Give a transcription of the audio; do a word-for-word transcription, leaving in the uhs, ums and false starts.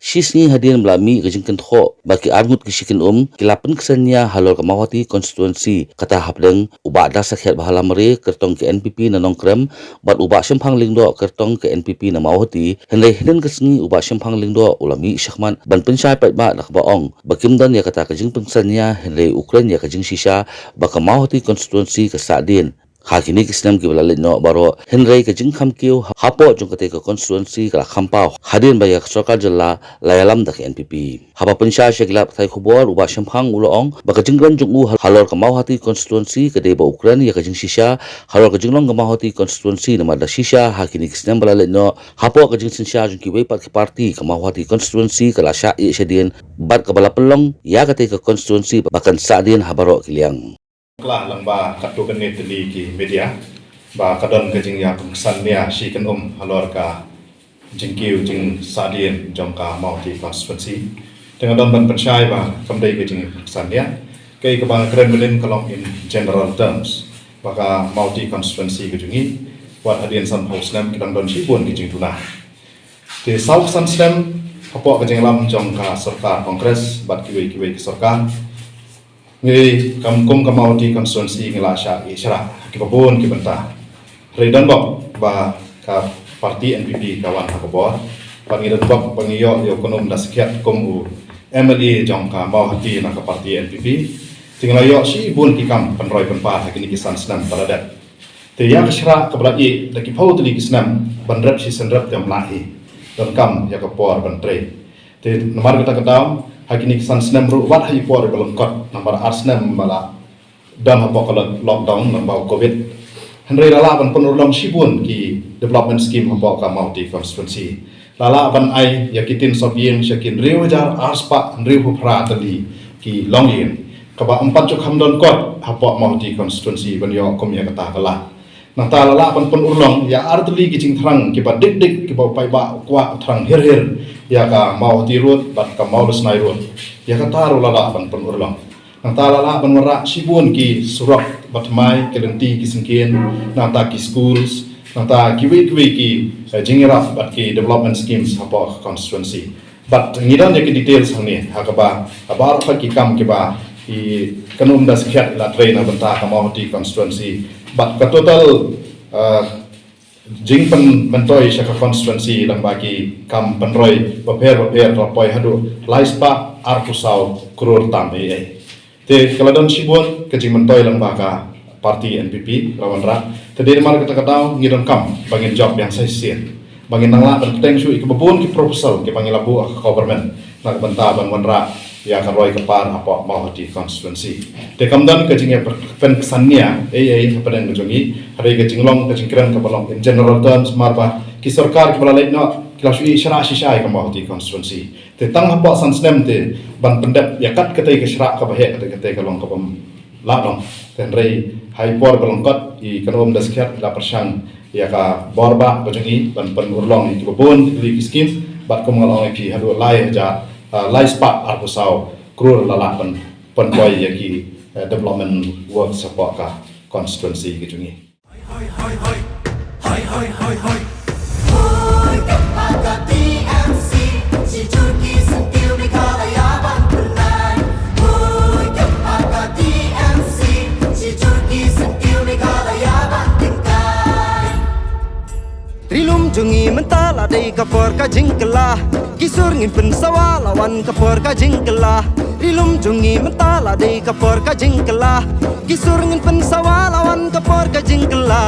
Shi sngi hadien ba la mih ka jingkynthoh ba ki arngut ki shi kynum ki la pynksan nia halor ka Mawhati constituency, kata hapdeng u Bah Dasakhiat Bahalamare kyrtong ka N P P na Nongkrem bad u Bah Shemphang Lyngdoh kyrtong ka N P P na Mawhati, hynrei hynnin ka sngi u Bah Shemphang Lyngdoh u la mih shakhmat ban pynshai paidbah da kaba ong ba kim don ïa kata ka jingpynksan nia, hynrei u kren ïa ka jingshisha ba ka Mawhati constituency ka sahdien ha kine ki snem kiba la leit noh baroh, hynrei ka jingkham kiew hapoh jong katei ka constituency ka la kham paw hadien ba ïa ka sorkar jylla la ïalam da ka N P P. Haba pynshai sha ki lad pathai khubor, u Bah Shemphang u la ong ba ka jingkren jong u halor ka Mawhati constituency ka dei ba u kren ïa ka jingshisha halor ka jinglong ka Mawhati constituency, namar da shisha ha kine ki snem ba la leit noh, hapoh ka jingsynshar jong kiwei pat ki party, ka Mawhati constituency ka la shah ïeh shadien bad kaba la pynlong ïa katei ka constituency ba kan sahdien ha baroh ki liang. Kla lang ba katto katne tylli ki media ba ka don ka jingïapynksan nia shi kynum halor ka jingkiew jingsahdien jong ka Mawhati constituency. Te nga don ban pynshai ba kam dei ka jingïapynksan nia. Kaei kaba nga kren mynnin ka long in general terms ba ka Mawhati constituency ka jong ngi wat hadien sanphew snem ki dang don shibun ki jingduna. Te saw san snem hapoh ka jingïalam jong ka sorkar Congress bad kiwei kiwei ki sorkar, ngi kam kum ka Mawhati constituency ngi la shah ïeh shrah ha kiba bun ki bynta. Hynrei don bok ba ka party N P P ka wan ha ka bor, bad ngi don bok ba ngi ïoh ïa u kynum Dasakhiat kum u M L A jong ka Mawhati na ka party N P P. Te ngi la ïoh shibun ki kam pynroi pynpar ha kine ki san snem ba la dep. Te ïa ka shrah kaba la ïeh da ki phew tylli ki snem ban rep shi sien rep te ym lah hi. Donkam ïa ka por ban trei. Te namar kata ka daw ha kine ki san snem ruh wat ha i por ba lyngkot namar ar snem ba la don hapoh ka lock-, lockdown namar covid. Hynrei la lah ban pynurlong shibun ki development scheme hapoh ka Mawhati constituency. La lah ban ai ïa ki tin sop ïing sha ki hynriew hajar ar spah hynriewphew phra tylli ki longïing, kaba ym pat ju kham don kot hapoh Mawhati constituency ban ïoh kum ïa kata ka lad. Nangta la lah ban pynurlong ïa ar tylli ki jingthrang kiba dik dik kiba u paidbah u kwah u thrang hir hir, ïa ka Mawhati Road bad ka Mawlasnai Road. Ïa kata ruh la lah ban pynurlong. Nangta la lah ban wanrah shibun ki surok ba thymmai, ki lynti ki syngkien, nangta ki schools, nangta kiwei kiwei ki, eh, jingïarap bad ki development schemes hapoh ka constituency. Bad ngi don ïa ki details hangne ha kaba, ha baroh ki kam kiba i kynum Dasakhiat i la trei na bynta ka Mawhati constituency. Bad ka total, eh, jingpynmyntoi sha ka constituency lyngba ki kam pynroi bapher bapher ka la poi haduh lai spah arphew saw klur tam eiei. Te ka la don shibun ka jingmyntoi lyngba ka party N P P ka la wanrah. Te dei namar kata ka daw ngi donkam ba ngin jop biang sa shisien ba ngin nang lah ban bteng shuh ïa kiba bun ki proposal kiba ngi la buh ha ka government na ka bynta ban wanrah ïa ka roi ka par hapoh Mawhati constituency. Te kam don ka jingïapynksan nia eiei hapdeng ka jong ngi, hynrei ka jinglong ka jingkren kaba long in general terms, namar ba ki sorkar kiba la leit noh ki la shu ïeh shrah shisha ïa ka Mawhati constituency. Te tang hapoh san snem te ban pyndep ïa kat katei ka shrah kaba heh katei katei ka long kaba ym lah long. Te hynrei ha i por ba lyngkot i kynum Dasakhiat i la pyrshang ïa ka bor ba ka jong i ban pynurlong ïa kiba bun ki skim bad kum nga la ong ïa phi haduh lai hajar, ah, lai spah arphew saw klur la lah ban pynpoi ïa ki, eh, development works hapoh ka constituency ka jong i. Ri lum jong ngi mynta la dei ka por ka jingkylla. Ki sur ngin pynsawa la wan ka por ka jingkylla. Ri lum jong ngi mynta la dei ka por ka jingkylla. Ki sur ngin pynsawa la wan ka por ka jingkylla.